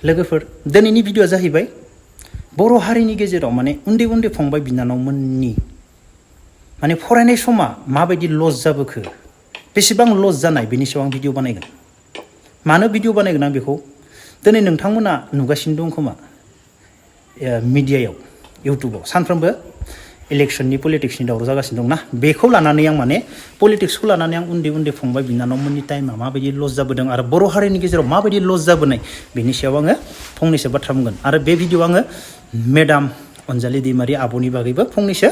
लोगोफोर दिनैनि भिडिअआ जाहैबाय बर' हारिनि गेजेराव माने उन्दै उन्दै फंबाय बिनानावमोननि माने फरायनाय समा माबायदि लस जाबोखो बेसेबां लस जानाय बेनि सायाव आं भिडिअ बानायगोन। मानो भिडिअ बानायगोन आं बेखौ दिनै नोंथांमोना नुगासिनो दं खोमा मिडियायाव इउटुबाव सानफ्रोमबो इलेक्शननि पलिटिक्सनि दावराव जागासिनो दंना बेखौ लानानै आं माने पलिटिक्सखौ लानानै आं उन्दै उन्दै फंबाय बिनानावमोननि टाइमा माबायदि लस जाबोदों आरो बर' हारिनि गेजेराव माबायदि लस जाबोनाय बेनि सायाव आङो फंनैसो बाथ्रा बुंगोन आरो बे भिडिअ आङो मेडाम अनजालि दैमारि आब'नि बागैबो फंनैसो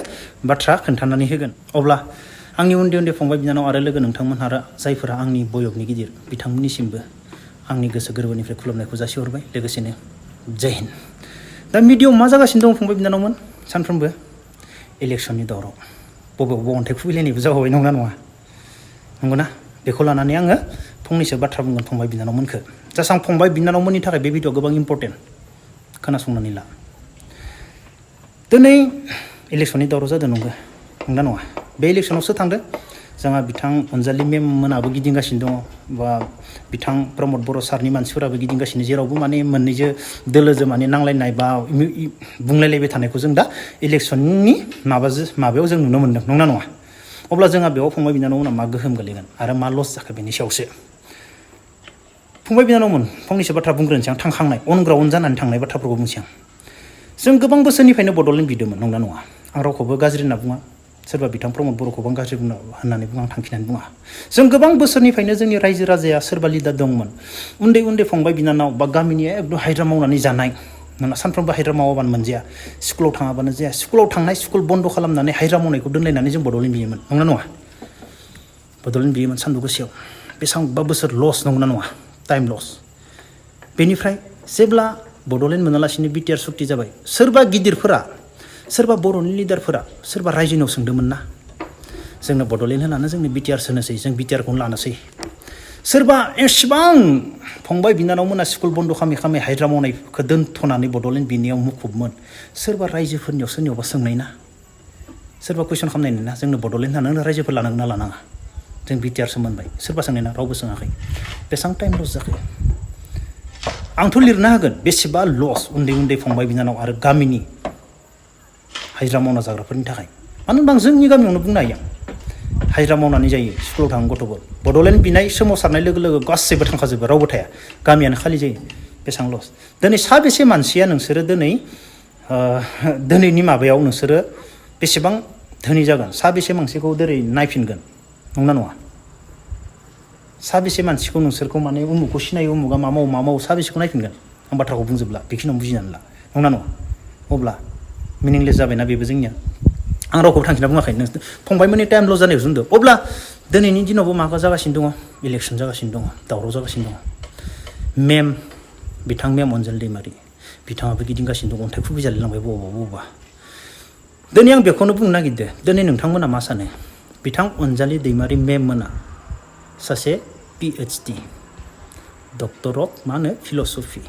बाथ्रा खोन्थानानै होगोन। अब्ला आंनि उन्दै उन्दै फंबाय बिनानाव आरो लोगो नोंथांमोन आरो जायफोरा आंनि बयगनि गिदिर बिथांमोननिसिमबो आंनि गोसो गोरबोनिफ्राय खुलुमनायखौ जासिहरबाय लोगोसेनो जय हिन्द। दा मिडियायाव मा जागासिनो दं फंबाय बिनानावमोन सानफ्रोमबो इलेक्शननि दावराव बबेयावबा अन्थाइ खुबैलायनायबो जाबाय नंना नङा नंगौना बेखौ लानानै आङो फंनैसो बाथ्रा बुंगोन फंबाय बिनानावमोनखौ जास्ट आं फंबाय बिनानावमोननि थाखाय बे भिडिअ गोबां इम्परटेन्ट खोनासंनानै ला। दिनै इलेक्शननि दावराव जादों नंना नङा बे इलेक्शनावसो थांदों जोंहा बिथां अनजालि मेम मोनाबो गिदिंगासिनो दङ बा बिथां प्रमद बर' सारनि मानसिफोराबो गिदिंगासिनो जेरावबो माने मोननैजो दोलोजों माने नांलायनाय बा बुंलायलायबाय थानायखौ जों दा इलेक्शननि माबायाव जों नुनो मोन्दों नंना नङा। अब्ला जोंहा बेयाव फंबाय बिनानावमोना मा गोहोम गोलैगोन आरो मा लस जाखो बेनि सायावसो फंबाय बिनानावमोन फंनैसो बाथ्रा बुंग्रोनोसै आं थांखांनाय अन ग्राउन्ड जानानै थांनाय बाथ्राफोरखौ बुंसै आं। जों गोबां बोसोरनिफ्रायनो बड'लेण्ड बिदोंमोन नंना नङा आं रावखौबो गाज्रि होनना बुङा सोरबा बिथां प्रमद बर'खौबो आं गाज्रि होननानै बुङा आं थांखिनानै बुङा। जों गोबां बोसोरनिफ्रायनो जोंनि रायजो राजाया सोरबा लिडार दंमोन उन्दै उन्दै फंबाय बिनानाव बा गामिनि एकदम हाजिरा मावनानै जानाय नोंना सानफ्रोमबो हाजिरा मावाबानो मोनजाया स्कुलाव थाङाबानो जाया स्कुलाव थांनाय स्कुल बन्द' खालामनानै हाजिरा मावनायखौ दोनलायनानै जों बड'लेण्ड बियोमोन नंना नङा बड'लेण्ड बियोमोन सान्दुं गोसायाव बेसेबांबा बोसोर लस नंगौना नङा टाइम लस। बेनिफ्राय जेब्ला बड'लेण्ड मोनालासिनो बिटिआर सुक्ति जाबाय सोरबा गिदिरफोरा सोरबा बर'नि लिडारफोरा सोरबा रायजोनाव सोंदोंमोन ना जोंनो बड'लेण्ड होनानो जोंनो बिटिआर सोनोसै जों बिटिआरखौनो लानोसै सोरबा एसेबां फंबाय बिनानावमोना स्कुल बन्द' खालामै हाजिरा मावनायखौ दोनथ'नानै बड'लेण्ड बिनायाव मुखुबमोन सोरबा रायजोफोरनियाव सोरनियावबा सोंनाय ना सोरबा कुइसन खालामनाय ना जोंनो बड'लेण्ड होनानो रायजोफोर लानांगोन ना लानाङा जों बिटिआरसो मोनबाय सोरबा सोंनाय ना रावबो सोङाखै बेसेबां टाइम लस जाखो आंथ' लिरनो हागोन बेसेबा लस उन्दै उन्दै फंबाय बिनानाव आरो गामिनि हाजिरा मावना जाग्राफोरनि थाखाय मानो होनबा आं जोंनि गामियावनो बुंनो हायो हाजिरा मावनानै जायो स्कुलाव थाङो गथ'फोर बड'लेण्ड बिनाय सोमावसारनाय लोगो लोगो गासैबो थांखाजोबो रावबो थाया गामियानो खालि जायो बेसेबां लस। दिनै साबेसे मानसिया नोंसोरो दिनैनि माबायाव नोंसोरो बेसेबां धोनि जागोन साबेसे मानसिखौ दिनै नायफिनगोन नंना नङा साबेसे मानसिखौ नोंसोरखौ माने उमुखौ सिनायो उमुगा मा मावो साबेसेखौ नायफिनगोन आं बाथ्राखौ बुंजोबला बेखिनियाव बुजिनानै ला नंना नङा। अब्ला मिनिंलेस जाबायना बेबो जोंनिया आं रावखौबो थांखिना बुङाखै नों फंबायमोननि टाइम लस जानायखौ बुंदों। अब्ला दिनैनि दिनावबो माबा जागासिनो दङ इलेक्सन जागासिनो दङ दावराव जागासिनो दङ मेम बिथां मेम अनजालि दैमारि बिथाङाबो गिदिंगासिनो दं अन्थाइ खुबैजालायलांबाय बबावबा दिनै आं बेखौनो बुंनो नागिरदों दिनै नोंथांमोना मा सानो बिथां अनजालि दैमारि मेम मोना सासे PhD डक्टर अफ मा होनो फिल'सफि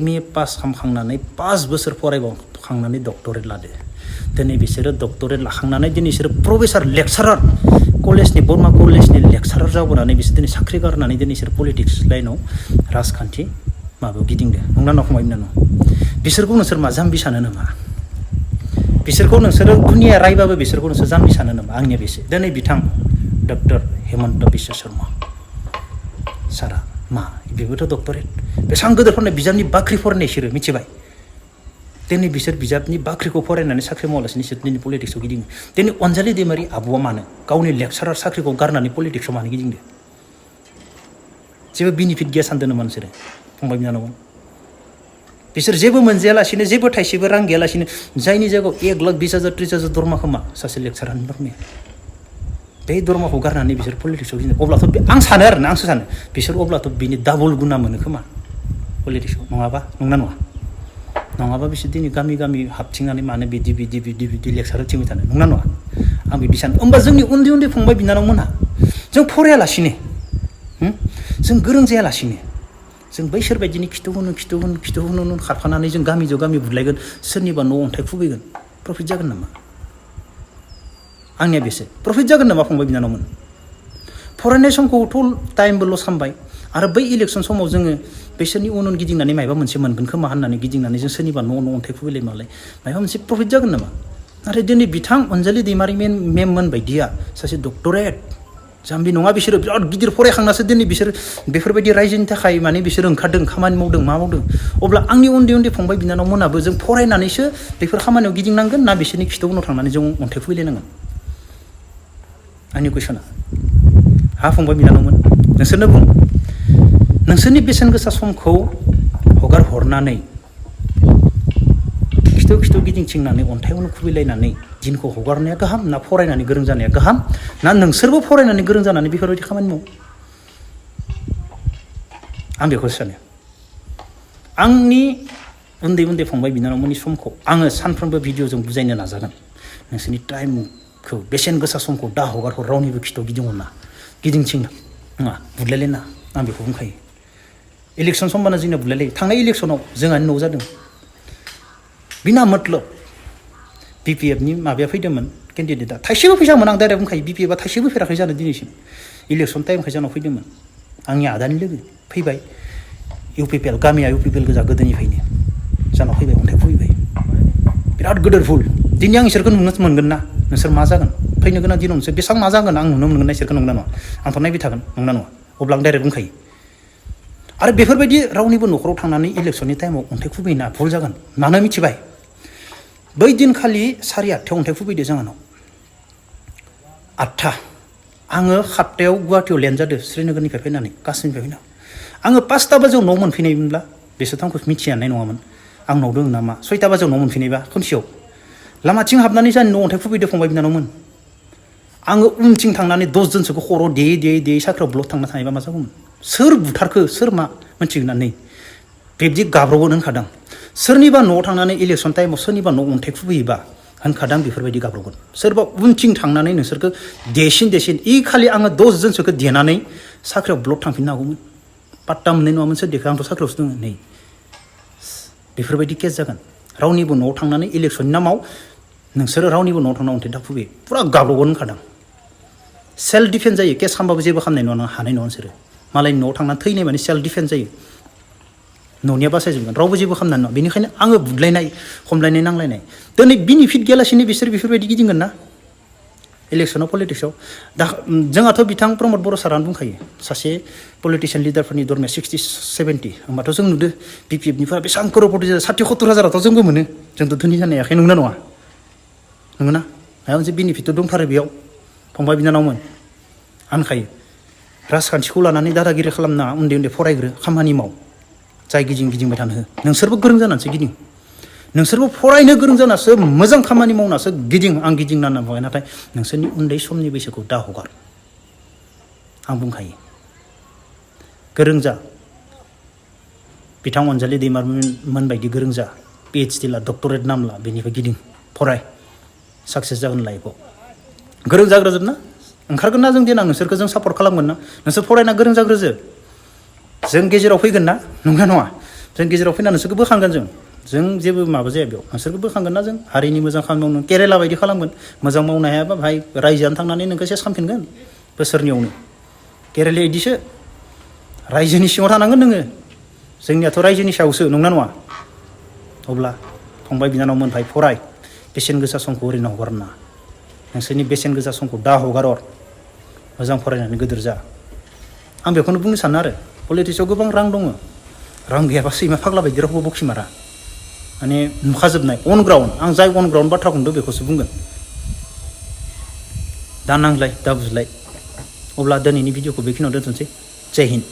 MA पास खालामखांनानै 5 बोसोर फरायबावखांनानै डक्टरेट लादो दिनै बिसोरो डक्टरेट लाखांनानै दिनै बिसोरो प्रफेसार लेक्सारार कलेजनि बरमा कलेजनि लेक्सारार जाबोनानै बिसोर दिनै साख्रि गारनानै दिनै बिसोर पलिटिक्स लाइनाव राजखान्थि माबायाव गिदिंदो नंना नङा फंबाय बिनानाव बिसोरखौ नोंसोर मा जाम्बि सानो नामा बिसोरखौ नोंसोरो दुनिया रायबाबो बिसोरखौ नोंसोर जाम्बि सानो नामा आंनिया बेसो दिनै बिथां डक्टर हेमन्त बिश्व शर्मा सारा मा बेबोथ' डक्टरेट बेसेबां गोदोर फरायनाय बिजाबनि बाख्रि फरायनाय बिसोरो मिथिबाय दिनै बिसोर बिजाबनि बाख्रिखौ फरायनानै साख्रि मावालासिनो बिसोर दिनै पलिटिक्सआव गिदिङो दिनै अनजालि दैमारि आब'आ मानो गावनि लेक्सारार साख्रिखौ गारनानै पलिटिक्सआव मानो गिदिंदो जेबो बेनिफिट गैया सानदों नामा नोंसोरो फंबाय बिनानाव बिसोर जेबो मोनजायालासिनो जेबो थाइसेबो रां गैयालासिनो जायनि जायगायाव 1,20,000 30,000 दरमा खोमा सासे लेक्सारारनि दरमाया बे दरमाखौ गारनानै बिसोर पलिटिक्सआव गिदिङो अब्लाथ' आं सानो आरोना आंसो सानो बिसोर अब्लाथ' बिनि डाबल गुना मोनो खोमा पलिटिक्सआव नङाबा बिसोर दिनै गामि हाबथिंनानै मानो बिदि लेक्सार होथिंबाय थानो नंना नङा आं बिदि सानो होमबा जोंनि उन्दै उन्दै फंबाय बिनानावमोनहा जों फरायालासिनो जों गोरों जायालासिनो जों बैसोर बायदिनो खिथु होनो खारफानानै जों गामिजों गामि बुलायगोन सोरनिबा न' अन्थाइ खुबैगोन प्रफिट जागोन नामा आंनिया बेसो प्रफिट जागोन नामा फंबाय बिनानावमोन फरायनाय समखौथ' टाइमबो लस खालामबाय आरो बै इलेक्सन समाव जोङो बिसोरनि उन गिदिंनानै मायबा मोनसे मोनगोन खोमा होननानै गिदिंनानै जों सोरनिबा न' अन्थाइ खुबैलाय मालाय मायबा मोनसे प्रफिट जागोन नामा नाथाय दिनै बिथां अनजालि दैमारि मेममोन बायदिया सासे डक्टरेट जाम्बि नङा बिसोरो बिराद गिदिर फरायखांनासो दिनै बिसोर बेफोरबायदि रायजोनि थाखाय माने बिसोर ओंखारदों खामानि मावदों मा मावदों अब्ला आंनि उन्दै उन्दै फंबाय बिनानावमोनाबो जों फरायनानैसो बेफोर खामानियाव गिदिंनांगोन ना बिसोरनि खिथु उनाव थांनानै जों अन्थाइ खुबैलायनांगोन आंनि कुइसना हा फंबाय बिनानावमोन नोंसोरनो बुं नोंसोरनि बेसेन गोसा समखौ हगार हरनानै खिथु गिदिंथिंनानै अन्थाइ उन खुबैलायनानै दिनखौ हगारनाया गाहाम ना फरायनानै गोरों जानाया गाहाम ना नोंसोरबो फरायनानै गोरों जानानै बेफोरबायदि खामानि मावो आं बेखौसो सानो आंनि उन्दै उन्दै फंबाय बिनानावमोननि समखौ आङो सानफ्रोमबो भिडिअजों बुजायनो नाजागोन नोंसोरनि टाइमखौ बेसेन गोसा समखौ दा हगार हर रावनिबो खिथाव गिदिंहरना गिदिंथिं नङा बुदलायलायना आं बेखौ बुंखायो इलेक्सन समबानो जोंना बुदलायलायो थांनाय इलेक्सनाव जोंहानि न'आव जादों बिना मतलब बिपिएफनि माबाया फैदोंमोन केन्डिडेटआ थाइसेबो फैसा मोन आं डाइरेक्ट बुंखायो बिपिएफआ थाइसेबो फेराखै जानो दिनैसिम इलेक्सन टाइमखाय जानाव फैदोंमोन आंनि आदानि लोगो फैबाय इउपिपिएल गामिया इउपिपिएल गोजा गोदोनिफ्रायनो जानाव फैबाय अन्थाइ खुबैबाय बिराद गोदोर भुल दिनै आं इसोरखौ नुनो मोनगोन ना नोंसोर मा जागोन फैनो गोनां दिनाव नोंसोर बेसेबां मा जागोन आं नुनो मोनगोन ना इसोरखौ नंना नङा आंथ' नायबाय थागोन नंना नङा अब्ला आं डाइरेक्ट बुंखायो आरो बेफोरबायदि रावनिबो न'खराव थांनानै इलेक्सननि टाइमाव अन्थाइ खुबैना भुल जागोन मानो मिथिबाय बै दिनखालि 8:30 अन्थाइ खुबैदो जोंहानाव 8:00 आङो 7:00 गुवाहाटीयाव लेन्ड जादों श्रीनगरनिफ्राय फैनानै काश्मीरनिफ्राय फैना आङो 5:00 बाजियाव न'आव मोनफैनायमोनब्ला बेसोर आंखौ मिथियानाय नङामोन आं न'आव दङ नामा 6:00 बाजियाव न'आव मोनफैनायबा खोमसियाव लामाथिं हाबनानै जानि न' अन्थाइ खुबैदो फंबाय बिनानावमोन आङो उनथिं थांनानै 10 जनसोखौ खर' देयै साख्रियाव ब्लक थांना थानायबा मा जागौमोन सोर बुथारखो सोर मा मिथिगोन ना नै बेबायदि गाब्रबोनो होनखादां सोरनिबा न'आव थांनानै इलेक्सन टाइमाव सोरनिबा न' अन्थाइ खुबैयोबा होनखादां बेफोरबायदि गाब्रबगोन सोरबा उनथिं थांनानै नोंसोरखौ देसिन इ खालि आङो 10 जनसोखौ देनानै साख्रियाव ब्लक थांफिननो हागौमोन पाट्टा मोननाय नङामोन सोर देखो आंथ' साख्रियावसो दङ नै बेफोरबायदि केस जागोन रावनिबो न'आव थांनानै इलेक्सननि नामाव नोंसोरो रावनिबो न'आव थांना अन्थाइ खुबैयो पुरा गाब्रबगोन होनखादां सेल्फ डिफेन्स जायो केस खालामबाबो जेबो खालामनाय नङा हानाय नङा नोंसोरो मालायनि न'आव थांनानै थैनाय माने सेल्फ डिफेन्स जायो न'निया बासायजोबगोन रावबो जेबो खालामनाय नङा बेनिखायनो आङो बुदलायनाय खमलायनाय नांलायनाय दिनै बेनिफिट गैयालासिनो बिसोर बेफोरबायदि गिदिंगोन ना इलेक्सनाव पलिटिक्सआव दा जोंहाथ' बिथां प्रमद बर' सारानो बुंखायो सासे पलिटिसियान लिडारफोरनि दरमाया 60-70 होमबाथ' जों नुदो बिपिएफनिफ्राय बेसेबां करोड़पति जादों 60-70 हाजाराथ' जोंबो मोनो जोंथ' धोनि जानो हायाखै नंगौना नङा नंगौना माबा मोनसे बेनिफिटथ' दंथारो बेयाव फंबाय बिनानावमोन आनखायो राजखान्थिखौ लानानै दादागिरि खालामना उन्दै उन्दै फरायग्रो खामानि माव जाय गिदिंबाय थानो हो नोंसोरबो गोरों जानानैसो गिदिं नोंसोरबो फरायनो गोरों जानासो मोजां खामानि मावनासो गिदिं आं गिदिंना होनना बुङो नाथाय नोंसोरनि उन्दै समनि बैसोखौ दा हगार आं बुंखायो गोरों जा बिथां अनजालि दैमारिमोन बायदि गोरों जा PhD ला डक्टरेट नाम ला बेनिफ्राय गिदिं फराय साक्सेस जागोन लाइफआव गोरों जाग्रोजोबना ओंखारगोन ना जों देनां नोंसोरखौ जों सापर्ट खालामगोन ना नोंसोर फरायना गोरों जाग्रोजो जों गेजेराव फैगोन ना नंगौना नङा जों गेजेराव फैना नोंसोरखौ बोखांगोन जों जेबो माबा जाया बेयाव नोंसोरखौ बोखांगोन ना जों हारिनि मोजां खामानि मावनो केरेला बायदि खालामगोन मोजां मावनो हायाबा भाई रायजोआनो थांनानै नोंखौ सेस खालामफिनगोन बोसोरनियावनो केरेला इदिसो रायजोनि सिङाव थानांगोन नोङो जोंनियाथ' रायजोनि सायावसो नंगौना नङा अब्ला फंबाय बिनानावमोन भाई फराय बेसेन गोसा समखौ ओरैनो हगारना नोंसोरनि बेसेन गोसा समखौ दा हगार मोजां फरायनानै गोदोर जा आं बेखौनो बुंनो सानो आरो पलिटिक्सआव गोबां रां दङ रां गैयाबा सैमा फाग्ला बायदि रावबो बखिमारा माने नुखाजोबनाय अन ग्राउन्ड आं जाय अन ग्राउन्ड बाथ्राखौ होनदों बेखौसो बुंगोन दा नांज्लाय दा बुज्लाय अब्ला दिनैनि भिडिअखौ बेखिनियाव दोनथ'नोसै जय हिन्द